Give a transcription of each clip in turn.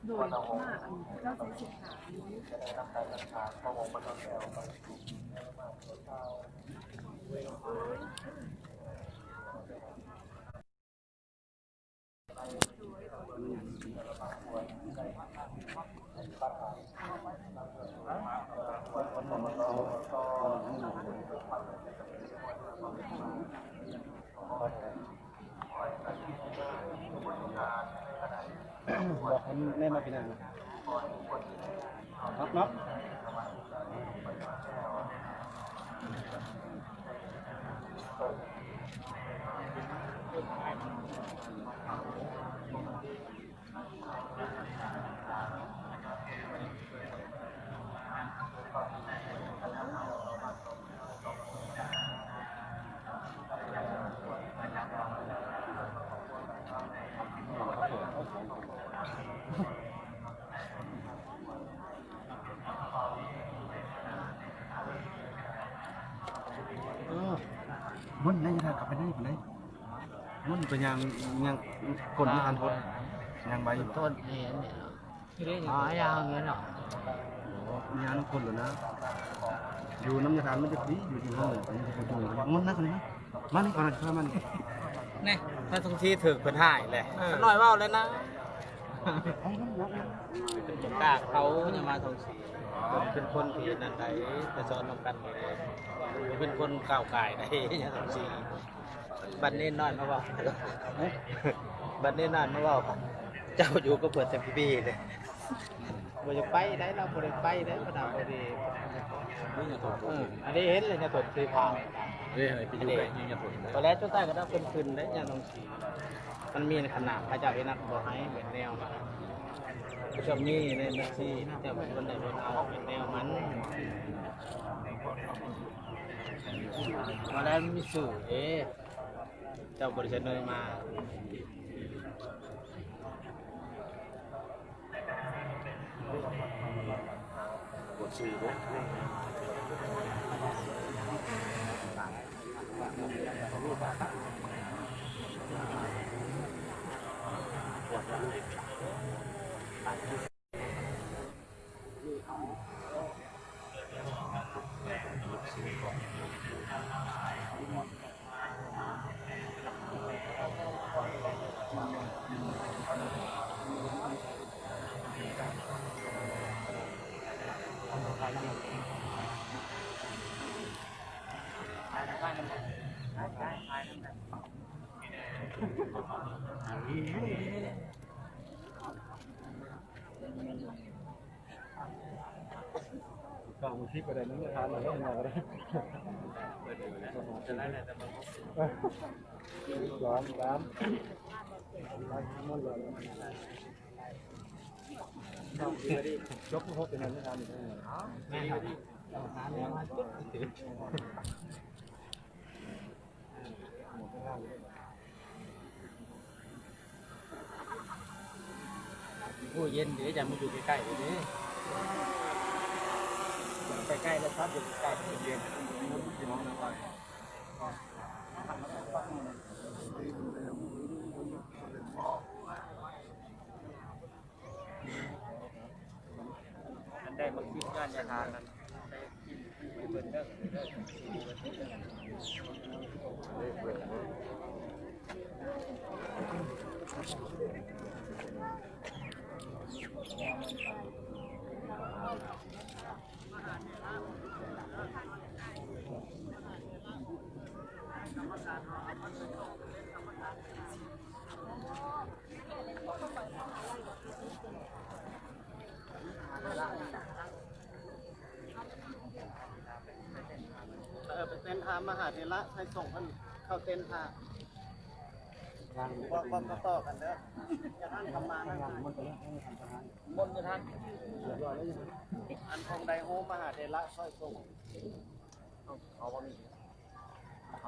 ໂດຍມາກ ອັນເຈົ້າໃສ່ຊຸດຂາວຢູ່. ບອກໃຫ້ແນມາພີ່ນ້ອງເນາະ ເນາະ. ເອີ ມັນໄດ້ທາງກັບໄປນີ້ພຸ້ນເດ້. ມັນໄປຍ່າງ ຍ່າງກົ້ນມັນທັນໂພດ ຍ່າງໄວຢູ່. ຕົ້ນນີ້ ອໍ ຍ່າງນີ້ເນາະ. ໂອ້ ຍ່າງນຳກົ້ນແລ້ວນະ. ຢູ່ນຳຍາທ່ານມັນຈະດີ ຢູ່ທີ່ເຮົາ ມັນຈະບໍ່ຈຸ່ງ. ມັນນັກນີ້ນະ. ມານີ້ກ່ອນນະ ມານີ້. ນີ້ ທ່ານສົມສີຖືກເພິ່ນຮ້າຍແຫຼະ. ເອີ ຂ້ານ້ອຍເວົ້າແລ້ວນະ. ເປັນບໍ່ກ້າເຂົາ ຍາມາສົມສີ ເປັນຄົນທີ່ນັ້ນໃດ ໄປສອນນຳກັນ ເປັນຄົນກ້າວກ່າຍໃດ ຍາມາສົມສີ. ບັດນີ້ນ້ອຍມາເວົ້າ ບັດນີ້ນ້ອຍມາເວົ້າ ເຈົ້າຢູ່ກັບເພິ່ນແຕ່ປີໆເດ້. ບໍ່ຢາກໄປໃດ ລາວບໍ່ໄດ້ໄປໃດ ພະນາບໍ່ດີ. ເອີ ອັນນີ້ເຫັນແລ້ວຍາສົມສີຜ່ານເດ້ ໄປຢູ່ໃກ້ຍາສົມສີ ພໍແລ້ວ ຈຸດທ້າຍກໍໄດ້ເພິ່ນຂຶ້ນເດ້ ຍາສົມສີ. ມັນມີໃນຂະໜາດພະເຈົ້າເອນັດບໍ່ໃຫ້ເປັນແນວ ເຈົ້າມີໃນບັນຊີ ເຈົ້າເປັນຄົນໃດຄົນເອົາເປັນແນວມັນ ບໍ່ແລ້ວມີຊື່ເດ້ ເຈົ້າບໍ່ໄດ້ສະເໜີມາ. ກາງຊິບກໍໄດ້ນຳທານແລ້ວ ເຮົາກໍໄດ້ ສອງ ສາມ ໄປໝົດແລ້ວ ຈົບຄົບເປັນນຳທານອີກ ແມ່ນ ໂອ້ ເຢັນເດ້ ຢ່າມາຢູ່ໃກ້ໆເດ້ ໃກ້ໆແລ້ວຊອບຢູ່ໃກ້ໆ ເຢັນ. ອັນໃດບັກສິດຍ້ອນຢາທານນັ້ນ ໄປກິນໄປເບິ່ງເດີ ເດີ. ເອີ ໄປເຕັນທ່າມະຫາເຖລະ ໃຫ້ສົ່ງເພິ່ນເຂົ້າເຕັນທ່າ ບໍ່ ບໍ່ ບໍ່ຕໍ່ກັນເດີ ຢ່າຫັ້ນກຳມານະ ມົນຢູ່ທ່ານ ອັນຂອງໃດໂຮມະຫາເຖລະຊ່ອຍສົ່ງ ເອົາ ເອົາບໍ່ມີ. ທ່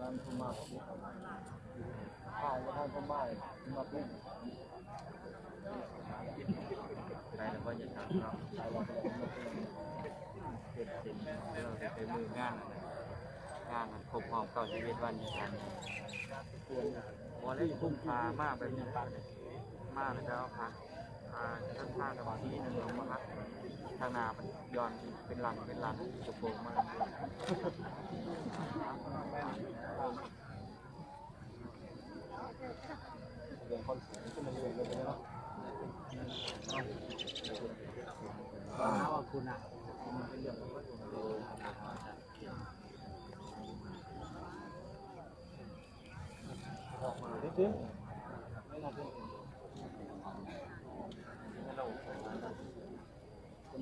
ານຜູ້ມາ ທ່ານຜູ້ມາ ມາເປັນ. ບັນຍາກາດເນາະ ເປັນ ເປັນມື້ງານ ງານຄົບຮອບເກົ້າສິບເອັດວັນ ບໍ່ໄດ້ຄຸ້ມຄ່າມາແບບນີ້ ມາແລ້ວກໍພັກ ອ່າ ທັງພາກັບທີ່ນັ້ນລົງມາພັກ ທາງໜ້າມັນຍ້ອນເປັນຫຼັງ ເປັນຫຼັງກະໂປງມາ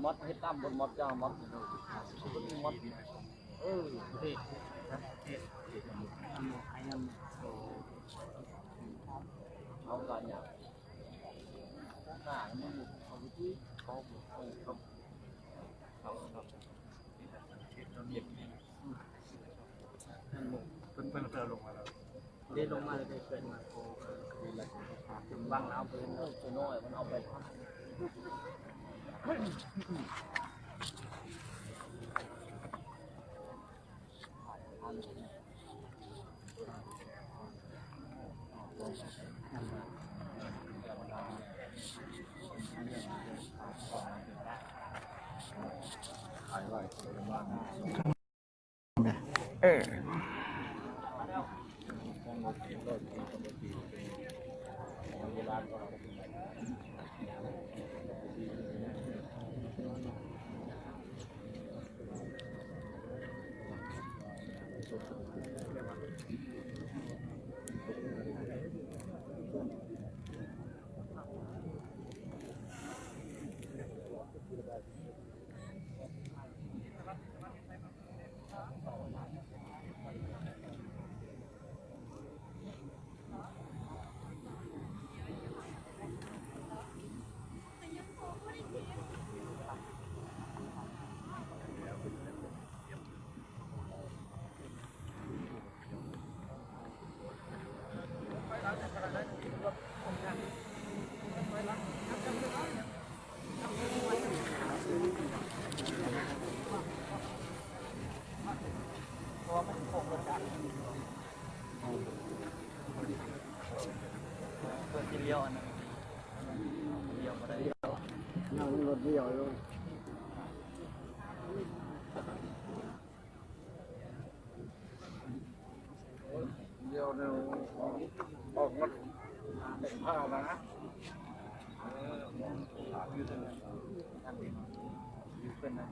ມອດເຮັດຕາມບົດມອດ ເຈົ້າມອດ ມອດ ເອີ ເຮັດ ເຮັດ ເຮັດ ເອົາການຫຍັງ ໜ້າມັນເອົາໄປທີ່ ເຂົາ ເຂົາ ເຂົາ ເຂົາ ເພິ່ນ ເພິ່ນ ເພິ່ນເອົາລົງມາແລ້ວ ເດ້ລົງມາແລ້ວ ເດ້ເກີດມາ ໂອ້ ວັງລາວເພິ່ນ ໂຕນ້ອຍມັນເອົາໄປ ເອີ. ດຽວນີ້ອອກມາເປັນພາລະນະ ເພິ່ນນະ.